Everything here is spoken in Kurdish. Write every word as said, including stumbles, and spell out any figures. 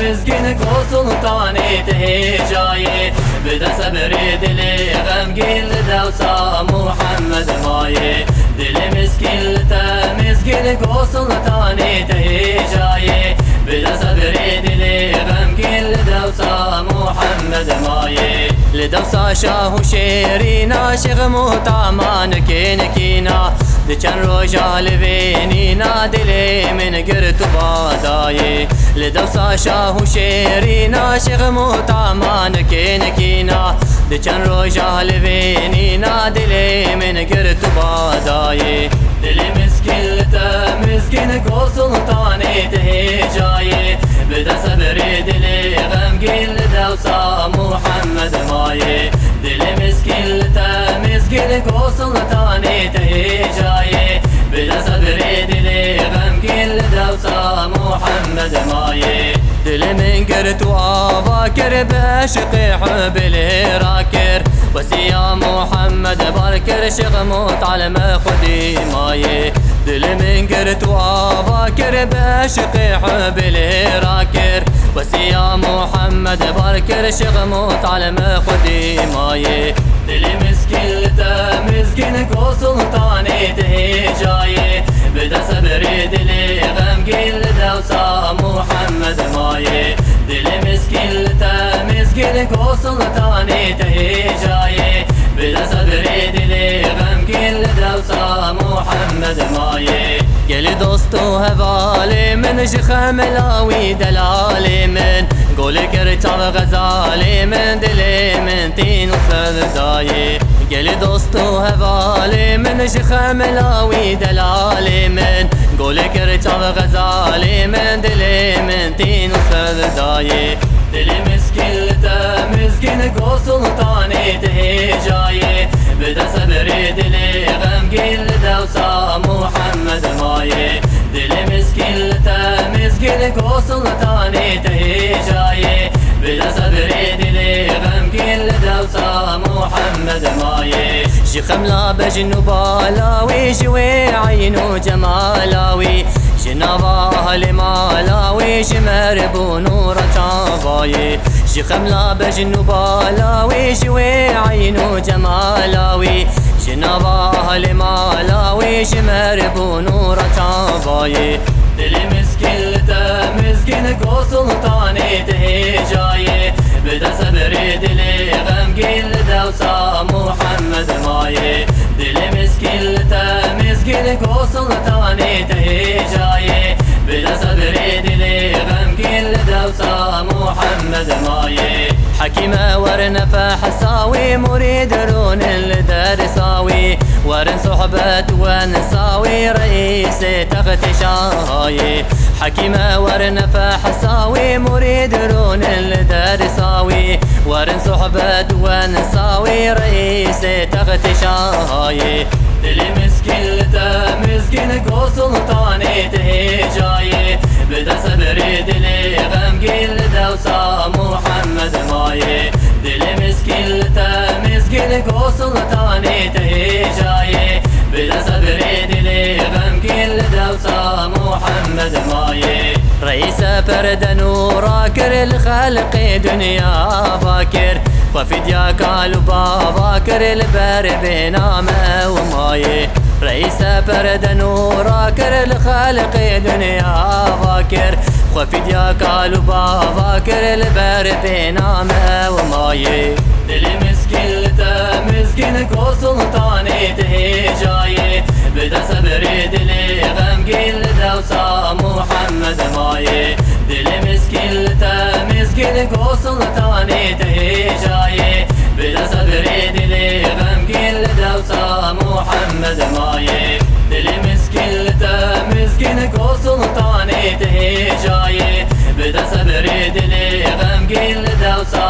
Mizgîn ku Sultanê te hêjayê, bide sebrê dilê xemgîn li dewsa Muhammed mayê. Dilê mizgîn li te mizgîn ku Sultanê te hêjayê, bide sebrê dilê xemgîn li dewsa Muhammed mayê. Li dewsa şah û şêrîna şêx Muhtaman kênikîna. Di çend roja li vê nîna dilê min girt û badayê. Li dewsa şah û şêrîna şêx Muhtaman kênikîna. Di çend roja li vê nîna dilê min girt û badayê. Dilê mizgîn li te mizgîn ku Sultanê te hêjayê. Bide sebrê dilê xemgîn li dewsa Muhammed mayê. Dilê mizgîn li te mizgîn ku Sultanê te hêjayê. Bide sebrê dilê xemgîn li dewsa Muhammed mayê. Dilê min girt û ava kir, bi eşqê hubilê rakir. Wesiya Muhammed bar kir, şêx Mutalib xwedî mayê. Dilê min girt û ava kir, bi eşqê hubilê rakir. Wesiya Muhammed bar kir, şêx Mutalib xwedî mayê. Dilê mizgîn li te mizgîn ku Sultanê te hêjayê. Bide sebrê dilê xemgîn li dewsa Muhammed mayê. Dilê mizgîn li te mizgîn ku Sultanê te hêjayê. Bide sebrê dilê xemgîn li dewsa Muhammed mayê. Gelî dost û hevalê min, ji xemla wî delalê min. Golê kir çav xezalê min, dilê min tîn û sevdayê. Gelî dost û hevalê min, ji xemla wî delalê min. Golê kir çav xezalê min, dilê min tîn û sevdayê. Dilê mizgîn li te mizgîn ku Sultanê te hêjayê. Bide sebrê dilê xemgîn li dewsa Muhammed mayê. Dilê mizgîn li te mizgîn ku Sultanê te hêjayê. Bide sebrê dilê xemgîn li dewsa Muhammed mayê. Ji xemla bejn û bala wî, ji wê eyn û cemala wî, ji nava ahlê mala wî, ji mehribûn û reçavayê. Ji xemla bejn û bala wî, ji wê eyn û cemala wî, ji nava ahlê mala wî, ji mehribûn û reçavayê. Dilê mizgîn li te mizgîn ku Sultanê te hêjayê. Bide sebrê dilê xemgîn li dewsa Muhammed mayê. Dilê mizgîn li te mizgîn ku Sultanê te hêjayê. Bide sebrê dilê xemgîn li dewsa Muhammed mayê. Hekîme werin nefehsa wî, murîd rûnin li dersa wî. Werin sohbet wensa wî, reîsê textê şahayê. Hekîme werin nefehsa wî, murîd rûnin li dersa wî. Werin sohbet wensa wî, reîsê textê şahayê. Dilê mizgîn li te mizgîn ku Sultanê te hêjayê. Bide sebrê dilê xemgîn li dewsa Muhammed mayê. Dilê mizgîn li te mizgîn ku Sultanê te hêjayê. Bide sebrê dilê xemgîn li dewsa Muhammed mayê. Reîse perde nûra kir, li xelqê dinya ava kir. Xwe fidya kal û bava kir, li ber bêhna me û mayê. Reîse perde nûra kir, li xelqê dinya ava kir. Xwe fidya kal û bava kir, li ber bêhna me û mayê. Dilê mizgîn li te mizgîn ku Sultanê te hêjayê. Bide sebrê dilê xemgîn li dewsa Muhammed mayê. Dilê mizgîn li te mizgîn ku Sultanê te hêjayê. Bide sebrê dilê xemgîn li dewsa Muhammed mayê. Dilê mizgîn li te mizgîn ku Sultanê te hêjayê. Bide sebrê dilê xemgîn li dewsa